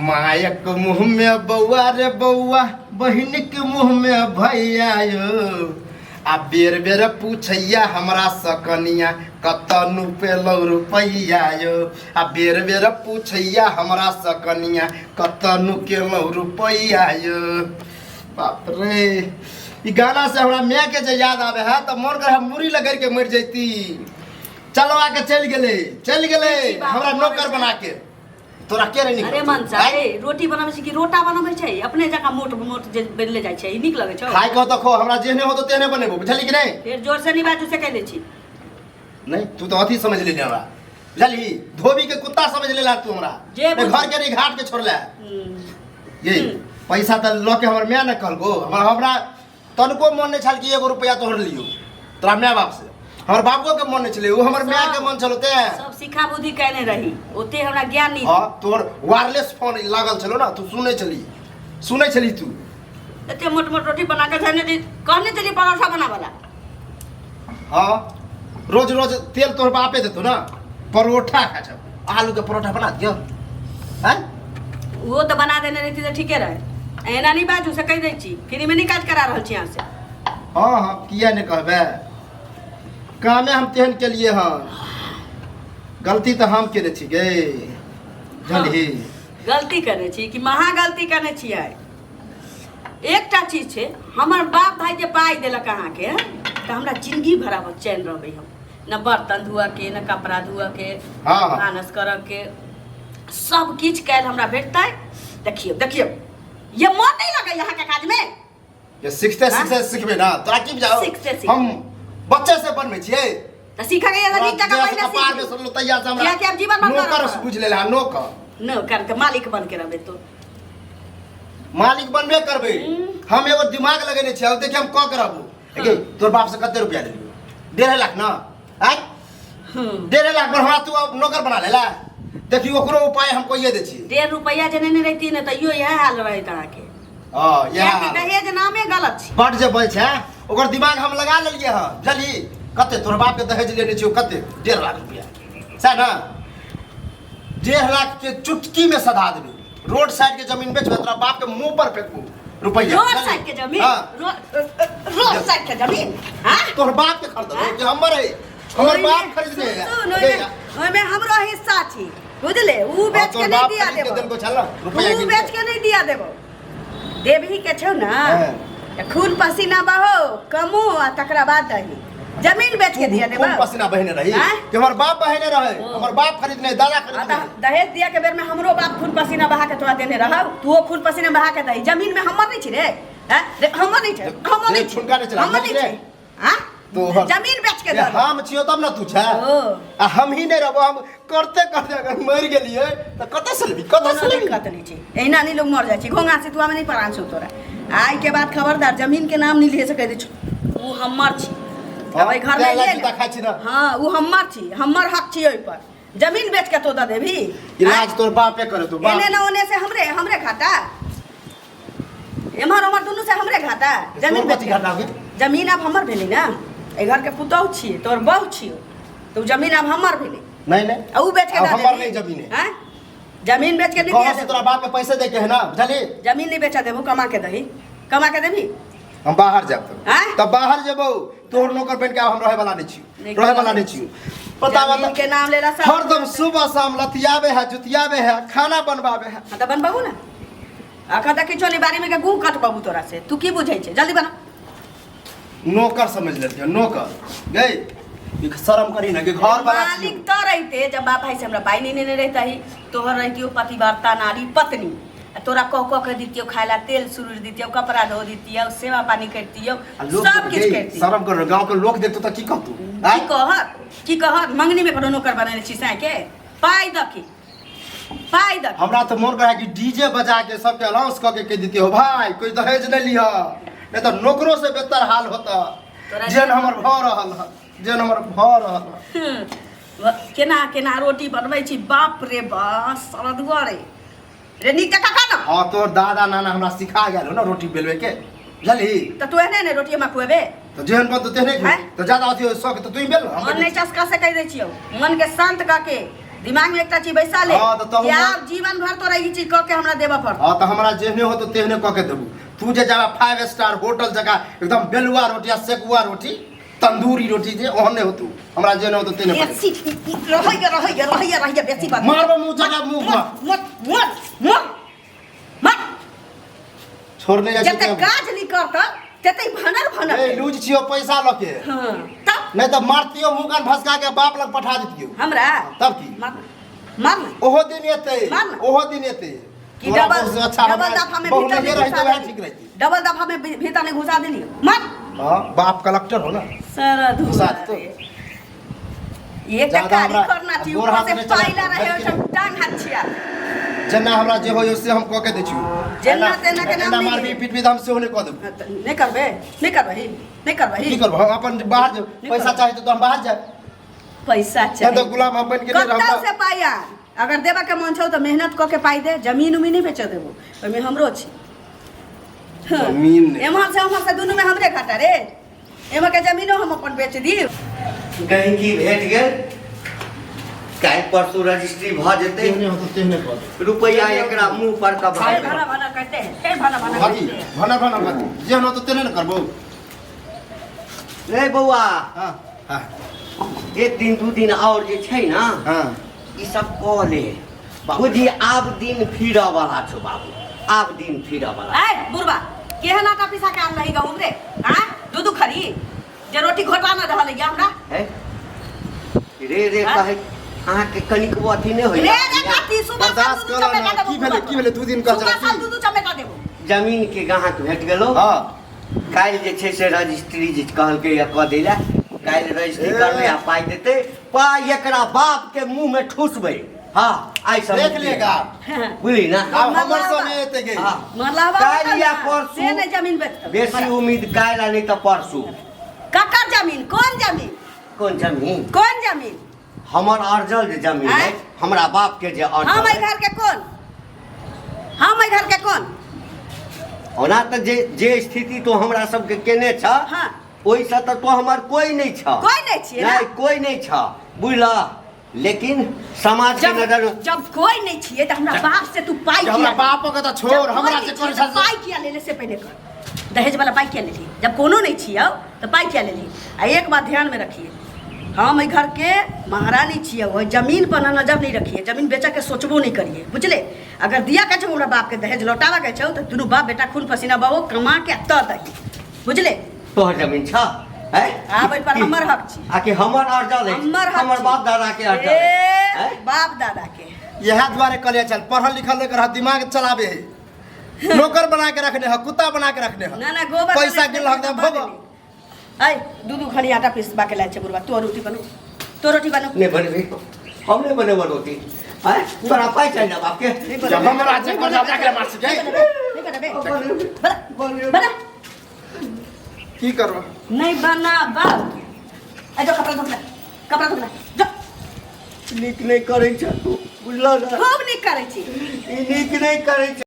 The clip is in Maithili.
मायक मुँह में बौआ रे बौआ, बहिन के मुँह में भैया यो। आ बेर बेर पूछैया हमरा सकनिया कतऽ नुपेलौ रुपैया यो। आ बेर बेर पूछैया हमरा सकनिया कतऽ नुकेलौ रुपैया यो। बाप रे, ई गाना से हमरा माय के जे याद आवे है तऽ मन करे हम मुड़ी लगड़ के मर जैती। चलवा के चलि गेलै, चलि गेलै हमरा नौकर बना के। तोरा के रे नीक अरे लगतौ? मनसा, आँय? ए, रोटी बनाबै छै कि रोटा बनाबै छै? अपने जकाँ मोट मोट जे बनले जाइ छै, ई नीक लगै छौ? खाय के देखो, हमरा जेहने होतो तेहने बनेबो, बुझली कि नहीं? फेर जोर से नहीं बाजू से कहि दै छी। नहीं, तू तो अथी समझ लेले हमरा, बुझली? धोबी के कुत्ता समझ लेला तू हमरा। जे नहीं, बुझ- घर के नहीं घाट के छोड़ला। हम्म। ये पैसा तऽ लऽ के हमर माय ने कहलको, हमरा हमरा तनको मन नहीं छल कि एगो रुपया तोहर लियो तोरा माय बाप से। हमर बाबो के मन नहीं छलै, ओ हमर माय के मन छलो ते। सब सिखा बुद्धि कयने रही, ओते हमरा ज्ञान नहीं। हाँ, तोहर वायरलेस फोन लागल छलो ना, तू सुनै छली, सुनै छली तू। एते मोट मोट रोटी बना के धने दी, कहने चली परोठा बनावला। हाँ, रोज रोज तेल तोहर बापे देतो ना, परोठा खा छौ, आलू के परोठा बना दियो। हैं? वो तो बना देने रहती तो ठीके रहे। एना नहीं बाजू से कहि दै छी, फ्री में नहीं काज करा रहल छी अहाँ से। हाँ हाँ, किया नहीं कहबे, कामे हम तेहन के लिए। हाँ, गलती तो हम केने छी गे, जानही? गलती करने छी कि महा गलती करने छियै। एकटा चीज छै, हमर बाप भाई जे पाइ देलक अहाँके तऽ हमरा जिंदगी भर आब चैन रहबै हम, न बर्तन धोअ के, न कपड़ा धोअ के, हाँ, हाँ। भानस करऽ के, सब किछु काल्हि हमरा भेटतै। देखियौ देखियौ, ये मन नहीं लगै अहाँके काज में। ये सीखते हाँ? सीखते सीखबे ना, तोरा की बुझाओ? सीखते सीखते। हम बच्चे से बनबै छियै। तऽ सीखऽ के तोरा नीक जकाँ जहिया से पहिने कपार में सीख। सटलो तहिया से हमरा कियाकि आब जीवन भर नौकर करब। बुझि लेला, नौकर। नौकर के मालिक बन के रहबै तो। मालिक बनबे करबै। हम एगो दिमाग लगेने छियै, आब देखिए हम कऽ के रहबो। देखिए, तोर बाप से कते रुपया लेलियो? 1.5 लाख ना? आँय? 1.5 लाख पर हमरा तू अब नौकर बना लेला? देखियो, ओकरो उपाय हम कहिए दै छी। 1.5 रुपया जे नेने रहिती ने तैयो इएह हाल रहैत अहाँके। हाँ, इएह कियाकि हाल। दहेज नामे गलत छै। बड जे बल छै ओकर दिमाग हम लगा लेलियै हँ, बुझलही? कते तोहर बाप के दहेज लेने छियौ? कते? 1.5 लाख रुपया, सएह ने? 1.5 लाख के चुटकी में सधा देबै। रोड साइड के जमीन बेचबै, तोरा बाप के मुंह पर फेंकबू रुपया। रोड साइड के जमीन? हाँ। रोड साइड के जमीन? हाँ? तोहर बाप के खरीदल कि हमर है? हमर बाप खरीदने है। सुन, ओहिमे ओहिमे हमरो हिस्सा छी, बुझले? ऊ हाँ, बेच के तोहर नहीं बाप दिया खरीद के देबो। देलको छल ना रुपया ऊ गिन बेच के। के नहीं दिया देबो। देबही के छौ ना हाँ। तऽ खून पसीना बहो, कमो आ तकरा बाद दही। जमीन बेच के दिया देबो। खून पसीना बहने रही आँय? कि हमर बाप बहने रहे? ओ। हमर बाप खरीदने, दादा आ खरीदने। तऽ दहेज दिया के बेर में हमरो बाप खून पसीना बहा के तोरा देने रहौ, तूहो खून पसीना बहा के दही। जमीन में हमर नहीं छी रे, हैं? रे, हमर नहीं छै, हमर नहीं रे, छै, छुनका नहीं चला, हमर नहीं रे। छै, हाँ? तोहर जमीन बेच के ये दे। हम छियो तब ना तू छै। ओ। आ हम ही नहीं रहबो, हम करते करते अगर मरि गेलियै तऽ कतऽ से लेबी, कतऽ से कोनो लेबी? दिक्कत नहीं छै, एहिना नहीं लोग मर जाइ छै। घोंघा सितुआ में नहीं परान छौ तोरा। आइ के बाद खबरदार जमीन के नाम नहीं लिए सकै दै छौ। ऊ हमर छी। हाँ, अब एहि घर में तें ला एलियै जूता ने। खाइ छी ना। हाँ, ऊ हमर छी, हमर हक छी ओहि पर। जमीन बेच के तो दऽ देबही? इलाज तोर बापे करे तो बाप। एने ना ओने से हमरे हमरे घाटा, एम्हर ओम्हर दुनू से हमरे घाटा। जमीन तोर बेच कथी के घाटा हो गेल? जमीन आब हमर भेलै ना, एहि घर के पुतहु छियै, तोहर बहु छियौ, तऽ उ जमीन आब हमर भेलै। नहीं नहीं। आ उ बेच के आब दऽ हमर देबही? नहीं जमीन है। आँय? जमीन बेच के नहीं कहाँ दिया से देबो। तोरा बाप के पैसे दे के है ना, बुझली? जमीन नहीं बेचा देबो, कमा के दही, कमा के देबही। हम बाहर जाब तब। आँय? तब बाहर जेबौ, तोहर नौकर बन के आब हम रहे वाला नहीं छियौ, नहीं, रहे वाला नहीं छियौ। पता जमीन बता के नाम लेला सब। हरदम सुबह शाम लतियाबे है, जुतियाबे है, खाना बनवाबे है। हाँ तऽ बनबाबू ने, अखन तक किछो नहीं, बाड़ी में के गूँ कटबाबू तोरा से। तू की बुझै छै? जल्दी बना। नौकर समझ लेलकै नौकर गई। ई शर्म करी ना कि घर वाला मालिक तो रहते जब बाप भाई से हमरा पाई नहीं लेने रहता ही, तोहर रहतियो पतिव्रता नारी पत्नी, आ तोरा कह कह के दितियो खाए ला तेल सुरूर दितियो, कपड़ा धो दितियो, सेवा पानी करतियो, आ लोग सब किछु गई, करतियो। शर्म कर, गांव के लोग देखतो त की कहतू? की कहत, की कहत? मंगनी में कोनो नौकर बनेने छी साँय के? पाई दखी, पाई दखी। हमरा तो मन कहे कि डीजे बजा के सबके अनाउंस कऽ के कहि दितियै, हो भाई कोई दहेज नहीं लिह, नहीं तो नौकरों से बेहतर हाल होता। तोरा जेन हमर भऽ रहल है, जेन हमर भऽ रहल है। केना केना रोटी बनबै छी, बाप रे बा, सरदुआ रे रे, नीक जकाँ खा ना। हाँ, तोहर दादा नाना हमरा सिखा गेल हो ना रोटी बेलबे के, बुझलही? तऽ तू एहने ने रोटी हमरा खुएबे? तऽ जेहन बनतौ तेहने हैं? खो। तऽ ज्यादा अथी शौक तऽ तू बेल हम। मन नहि चस्का से कहि दै छियौ, मन के शांत कऽ के दिमाग में एकटा चीज बैसा ले हाँ, तऽ तहु कि आब जीवन भर तोरा ई चीज कऽ के हमरा देबऽ पड़तौ। हाँ तऽ हमरा जेहने होतो तेहने कऽ के देबू। तू जे जाबे 5 स्टार होटल जकाँ एकदम बेलुआ रोटी आ सेकुआ रोटी तंदूरी रोटी जे ओहन नहि होतू, हमरा जेहने होतो तेहने कऽ बेसी रहैया रहैया रहैया रहैया बेसी बात मारबो मुँह जका मुँह पर। मत मत मत मत छोड़ने जाइ जते छी काज नहीं करत तते भनर भनर ए लूज छियो पैसा लऽ के। हाँ तब नहीं तऽ मारतियो मुँह कान भसका के बाप लग पठा देतियो हमरा। तब की मार मार ना। ओहो दिन एतै, मार ना। ओहो दिन एतै कि तोरा डबल बहुत अच्छा डबल हमरा दफा में बहु भीतर नहीं नहीं रहितै घुसा वएह देली। ठीक रहितै। डबल दफा में भीतर नहीं घुसा देली मार। हाँ बाप कलेक्टर हो ना सारा घुसा धुआ देतौ। ये ज्यादा कारी हमरा करना चाहिए गोर ऊपर हाथ से नहि चला पाइला रहे बल्कि- सब टांग हाथ छिया जेना हमरा जे होय से हम कऽ के दै छियौ। जेना तेना के नाम एना नहि मारबी ले। पीटबी तऽ हम सेहो नहि कऽ देबौ। हाँ, तऽ नहि करबे नहि करबही नहि करबही। की करबो हम अपन बाहर जेबै, नहि पैसा करबै। चाही तऽ हम बाहर जायब। पैसा नहि चाही तऽ गुलाम हम बनि के नहि रहब। कतौ से पाइ आन, अगर देबऽ के मन छौ तऽ मेहनत कऽ के पाइ दे, जमीन उमीन नहि बेचऽ देबो, ओहिमे हमरो छै। हाँ। जमीन नहि। एम्हर से ओम्हर से दुनू में हमरे घाटा रे, एम्हर के जमीनो हम अपन बेच दी। गहिंकी भेट गेल, काल्हि परसू रजिस्ट्री भऽ जेतै। तेहने होतौ तेहने कऽ दे। रुपैआ एकरा मुँह पर कऽ फेर भागल। भना भना करते हैं, फेर भना भना भाजी करते हैं। भना भना भाजी जेहन होतौ तेहने ने करबौ। रे बौआ, हाँ हाँ एक दिन दू दिन आओर जे छै ने हाँ ई सब कऽ ले, बुझी आब दिन फिरऽ वाला छौ बाबू, आब दिन फिरऽ वाला। ऐ बुढ़बा केहन आटा पिसा के आनलही गहूम रे? आँ दू दू खरी जे रोटी घोटा न रहल या हमरा। है रे रे हाँ? कहै अहाँके कनिकबो अथी नहि होइया। रे रे काती सुबह बर्दाश्त साल दू दू करो ना। चमेटा देबो की भेलै, की भेलै? दू दिन कह सुबह चला, साल की? दू दू चमेटा देबो। जमीन के ग्राहक भेट गेलो। हाँ काल्हि जे छै से रजिस्ट्री जे कहलकै या कऽ दै लए, काल्हि रजिस्ट्री ए। करबै आ पाइ देतै, पाइ एकरा बाप के मुँह में ठुसबै। हाँ आइ सब देख लेगा बुझली ना। आब हमर समय एतै गे। हाँ। मरलावा काल्हि या परसू। से नहीं जमीन बेचतौ। बेसी उम्मीद काल्हि आ नहि तऽ परसू। ककर जमीन? कोन जमीन? कोन जमीन? कोन जमीन? हमर अर्जल जे जमीन आँय? अछि, हमरा बाप के जे अर्जल हम एहि अछि। घर के कोन? हम एहि घर के कोन? ओना तऽ जे जे स्थिति तो हमरा सबके केने छ, हाँ। ओहिसँ तऽ तो हमर कोई नहि छ। कोई नहि छियै ना? नहि, कोई नहि छ, बुझलह। लेकिन समाज के जब नजर जब कोई नहीं छियै तऽ हमरा बाप से तू पाइ हमरा किया बाप के तऽ छोड़, जब कोई हमरा नहीं से छियै करै तऽ पाइ किया लेले से पहिले कह। दहेज वाला पाइ किया लेली? जब कोनो नहीं छियौ तऽ पाइ किया लेली? आ एक बात ध्यान में रखिए, हम एहि घर के महारानी छियै, ओहि जमीन पर ना नजर नहीं रखिए, जमीन बेचऽ के सोचबो नहीं करिए, बुझले? अगर दिया के छौ हमरा बाप के दहेज लौटाबऽ के छौ तऽ दुनू बाप बेटा खून पसीना बहो कमा के तऽ दही, बुझले? तोहर जमीन छ हैं? आब एहि पर हमर हक छी। आ कि हमर अर्जल अछि? हमर हक हमर छी। बाप दादा के अर्जल ए, अछि, हैं? बाप दादा के। इएह दुआरे कहलियै चल पढ़ल लिखल नहि करह, दिमाग चलाबे है, नौकर बना के रखने है, कुत्ता बना के रखने है। ना ना गोबर पैसा बना गिनलक के तऽ बना भोग। देली। ऐ दू दू खड़ी आटा पिसबा के लायल छै बुढ़बा, तो रोटी बनो, तो रोटी बनो। नहि बनेबै हम, नहि बनेबै रोटी। हैं? तोरा पाइ चाही ना बाप के? नहीं जब बनेबै। हमरा जे करना जाके मार सकै। नहीं बनेबै, नहीं बनेबै। बना, बना। की करबो? नहीं बना बाप। ऐ जो कपड़ा धोला, कपड़ा धोला, जो। नीक नहि करै छ तू, बुझलह ना? खूब नीक करै छी। ई नीक नहि करै छ।